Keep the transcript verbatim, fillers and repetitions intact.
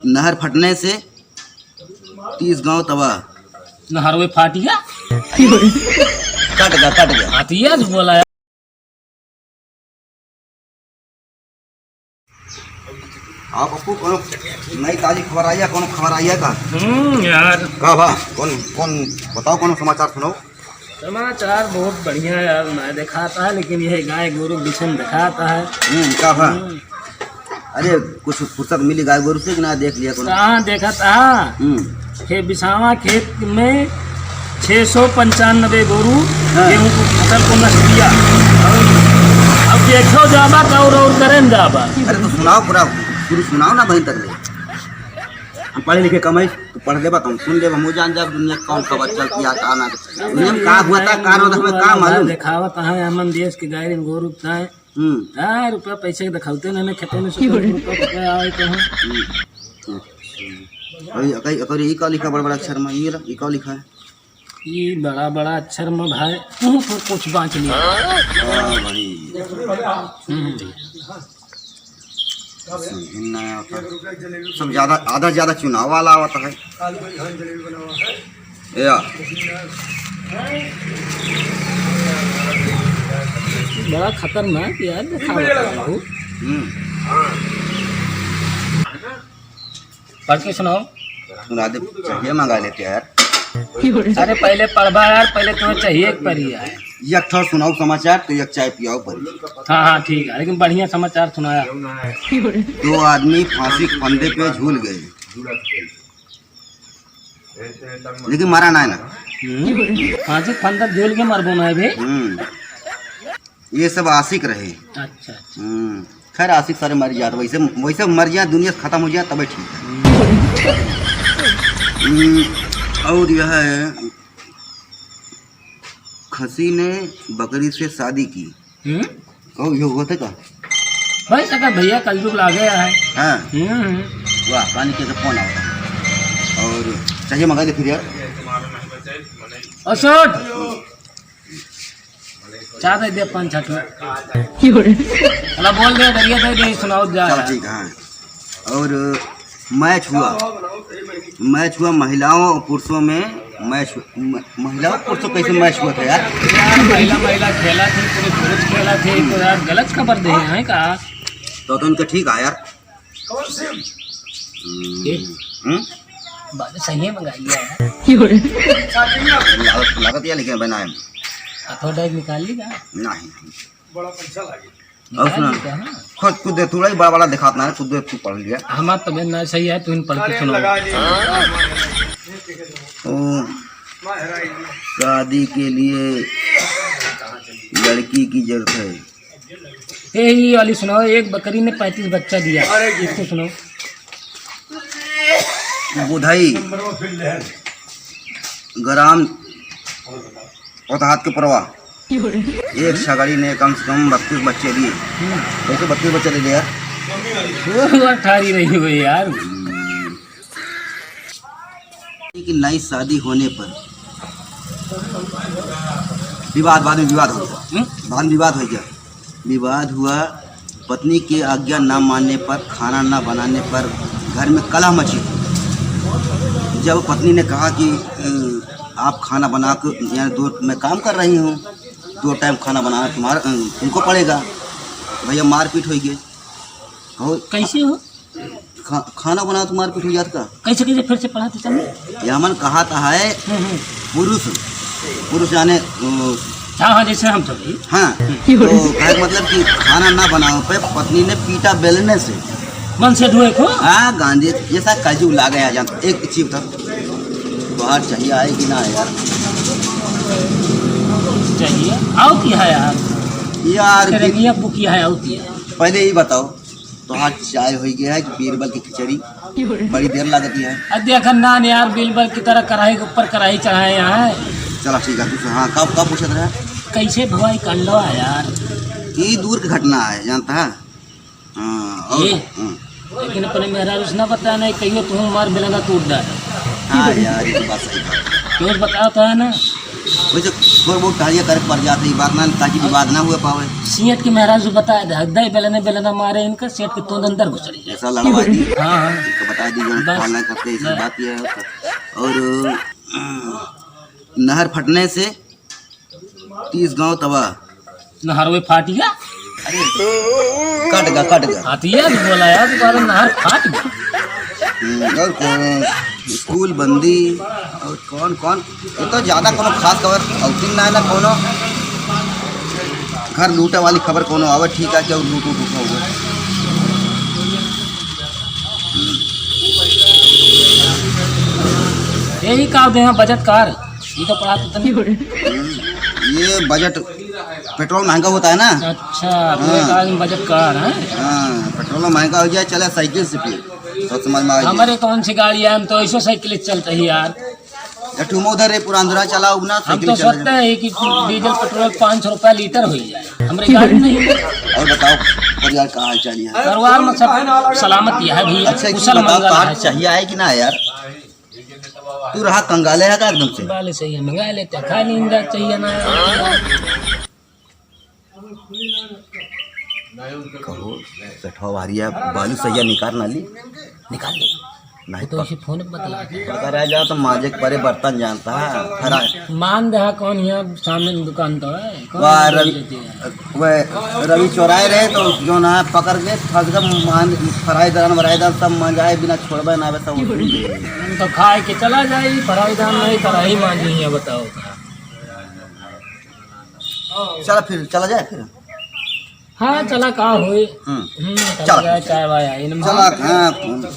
नहर फटने से तीस गांव तबाह। नहरवे फाट गया। कट गया, कट गया। हाथिया से बोला है। आप आपको कोनो नई ताजी खबर आई है, कोनो खबर आई है का? हम्म, यार। का बा? कौन, कौन, बताओ, कोनो समाचार सुनाओ। समाचार बहुत बढ़िया है यार, ना देखाता है, लेकिन यह गाय गोरू बिछन देखाता है। हम्म, का बा? हम्म। अरे, कुछ फुर्सत मिली गाय गोरू से कि ना देख लिया कोनो? कहाँ देखत हा? हम्म। खे-, बिसावा खेत में छह सौ पंचानबे गोरू हाँ। गेहूं को फसल को नष्ट किया। अब देखो जाबा का और, और करें जाबा। अरे तो सुनाओ पूरा, शुरू सुनाओ ना बहिन तक ले। हम पढ़े लिखे कम है, तो पढ़ लेबा, हम सुन लेबा, हम जान जाब दुनिया कौन खबर चलती है, का ना। दुनिया में का हुआ था, का ना होता, हमें का मालूम। देखावत है, हमन देश के गाय गोरू बताए। हम्म। हाँ, रुपया पैसे के दिखाते नहीं, खेतों में से कोई रुपया, रुपया आवे तो है। हम्म। और, और, और ये का लिखा बड़ा बड़ा अक्षर में? ये ला, ये का लिखा है? ये बड़ा बड़ा अक्षर में भाई, तू तो कुछ बांच लिया। हाँ भाई। हम्म। समझ में नहीं आता। सब ज्यादा, आधा ज्यादा चुनाव वाला आवता है। या। बड़ा खतरनाक यार, दिखावत है बाबू। हम्म। पढ़ के सुनाओ। सुना दे, चाहिए मंगा लेते यार। अरे पहले पढ़बा यार, पहले तुम्हें चाहिए एक पढ़ी यार। एक ठो सुनाओ समाचार, तो एक चाय पियाओ पड़ी। हाँ, हाँ, ठीक है, लेकिन बढ़िया समाचार सुनाया। दो आदमी फांसी के फंदे पे झूल गए। लेकिन मरा ना है ना। हम्म, फांसी फंदर झूल के मरबो ना है बे। हम्म, ये सब आशिक रहे। अच्छा, अच्छा। हम्म, खैर आशिक सारे मर जाते, वैसे, वैसे मर जाए, दुनिया से खत्म हो जाए तबे ठीक है। हम्म, और यह है, खसी ने बकरी से शादी की। हम्म? कहू, यो होते का? भाई, सका भैया, कलयुग लागे है। हाँ। हम्म, हम्म। वाह, पानी के तो फोन आवता है। और चाहिए मंगा दे फिर यार। ओ, शॉट। चाह दे दे, पाँच छठ में। अला बोल दे, दरिया दे दे, सुनाओ जा चलो, यार। ठीक है, हाँ। और मैच हुआ, मैच हुआ महिलाओं और पुरुषों में, मैच हु-, म-, महिलाओं और पुरुषों कैसे मैच हुआ था यार? यार, महिला, महिला खेला थी, पुरुष, पुरुष खेला थी, तो यार गलत खबर दे हैं का? तो, तो उनका ठीक है यार। हम्म। ये? हम्म? बात सही है, मंगाई है। लागत, लागत या लेकिन बनाए। अथवा डाइट निकाल ली का? नहीं, नहीं। बड़ा पैसा लागे। और सुना, निकाल ली का, हाँ? खुद, खुद दे तू रही, बड़ा, बड़ा दिखात ना है, खुद दे तू पढ़ लिया। हमार तबियत ना सही है, तू इन पढ़ के अरे सुनाओ। लगा ली। ओ, शादी के लिए लड़की की जरूरत है। ए, ये वाली सुनाओ, एक बकरी ने पैंतीस बच्चा दिया। अरे जी। इसको सुनाओ। बुधई, ग्राम औतहात के परवा, एक छगड़ी ने कम से कम बत्तीस बच्चे दिए। हम्म। कैसे बत्तीस बच्चे दे दिए यार? वो अठारी रही हुई यार। कि नई शादी होने पर विवाद, बाद में विवाद हो गया। हम्म? बाद में विवाद हो गया। विवाद हुआ, पत्नी की आज्ञा ना मानने पर, खाना ना बनाने पर घर में कलह मची। जब पत्नी ने कहा कि, "अ, आप खाना बना के, यानी दो, मैं काम कर रही हूँ, दो टाइम खाना बनाना तुम्हारा, अ, तुमको पड़ेगा।" भैया मारपीट हो गई। कहो, कैसे हो? खा-, खाना बनाओ तो मारपीट हो जात का? कैसे, कैसे फिर से पढ़ा तो चल। ये हमन कहा था है हम्म, हम्म। पुरुष, पुरुष जाने, अ, हाँ, हाँ, जैसे हम सब भी। हाँ, हम्म। तो कहे के मतलब कि खाना ना बनाओ पे पत्नी ने पीटा बेलने से। मन से धोए को? हाँ, गांधी जैसा काजू ला गया जान। एक चीज था, बाहर चाहिए आए कि ना यार? चाहिए। आओ की है यार? यार, तेरे कि- मियाँ बुकी है, आओ की है? पहले ही बताओ। तोहार चाय होइ गया है कि बीरबल की खिचड़ी? बड़ी देर लगती है। अब देखा ना यार, बीरबल की तरह कढ़ाई के ऊपर कढ़ाई चढ़ाए हैं। चला ठीक है, तू हाँ, कब, कब पूछत रहे? कैसे भवाई कंडवा है यार? ई दूर की घटना है, जानता है? हाँ, और, ये? हाँ। लेकिन अपने मेहरारू से ना बताया, नहीं कहियो तू मार बेलना टूट जाए। हाँ यार, ये तो बात सही बात है। क्यों बताता है ना? वैसे थोड़ा बहुत टहलिया करे पड़ जात है, ई बात ना, ताकि विवाद ना हुए पावे। सेठ के मेहरारू से बताइ दे, हक दे बेलने, बेलना मारे इनका, सेठ के तोंद अंदर घुस जाए। ऐसा लड़वा दी। हाँ, हाँ। इनको बता दी, जो बस। पालना करते, ऐसी बस। बात यह है। और, अम, नहर फटने से तीस गांव तबाह। नहरवे फाट गया? अरे, कट गा, कट गा। हाँ, तो ये भी बोला यार, तुम्हारा नहर फाट गया। हम्म, और कौन? स्कूल बंदी, और कौन, कौन? ये तो ज्यादा कोनो खास खबर अउतिन ना, ना कोनो घर लूटे वाली खबर कोनो आवे, ठीक है, क्या लूट उठ उठा हुआ। हम्म। यही का दे हैं बजट कार। ये तो पढ़ा तो तनी। हम्म, ये बजट, पेट्रोल महंगा होता है ना। अच्छा, आपके हाँ। कार में बजट कार है। हाँ, पेट्रोल महंगा हो गया, चला साइकिल से फिर, तो समझ में आ गया। हमारे कौन सी गाड़ी है, हम तो ऐसो साइकिल से चलते ही यार। एक ठो उधर है, पुरांदरा चला, उगना हम साइकिल तो चला सोचते जाए। हैं कि डीजल पेट्रोल पाँच सौ रुपया लीटर हो जाए, हमारे गाड़ी नहीं है। और बताओ, परिवार का हाल चाल है? परिवार में सब सलामत ही है भैया, अच्छा, एक चीज कुशल बताओ, मंगल कार्ड है। चाहिए है कि ना यार? तू रहा कंगाले है का एकदम से? बाले सही है, मंगा लेते हैं, खा लीन जाए, चाहिए ना। कहो, सेठवा भारिया बालू सहिया निकाल ना ली। निकाल ली। नहीं तो पक-, इसी फोन पे बतला दे। पकड़ा जा तो माजे के परे बर्तन जानता है, खरा। मान दे, हाँ, कौन यहाँ सामने दुकान तो है, कौन वाह, बोल रवि, देती है? वह रवि चौराहे रहे तो जो ना पकड़ के फंस गए, मान, फराई दरान वराई दरान सब मान जाए, बिना छोड़बे ना आवे सब। हम तो खाए के चला जाए, फराई दरान नहीं, कराही मांजी है, बताओ। चला फिर, चला जाए फिर। हाँ, चला, का होई? हम्म। हम्म, चला चला। जाए, चाय वाय आई ना। चला, हाँ, हम्म।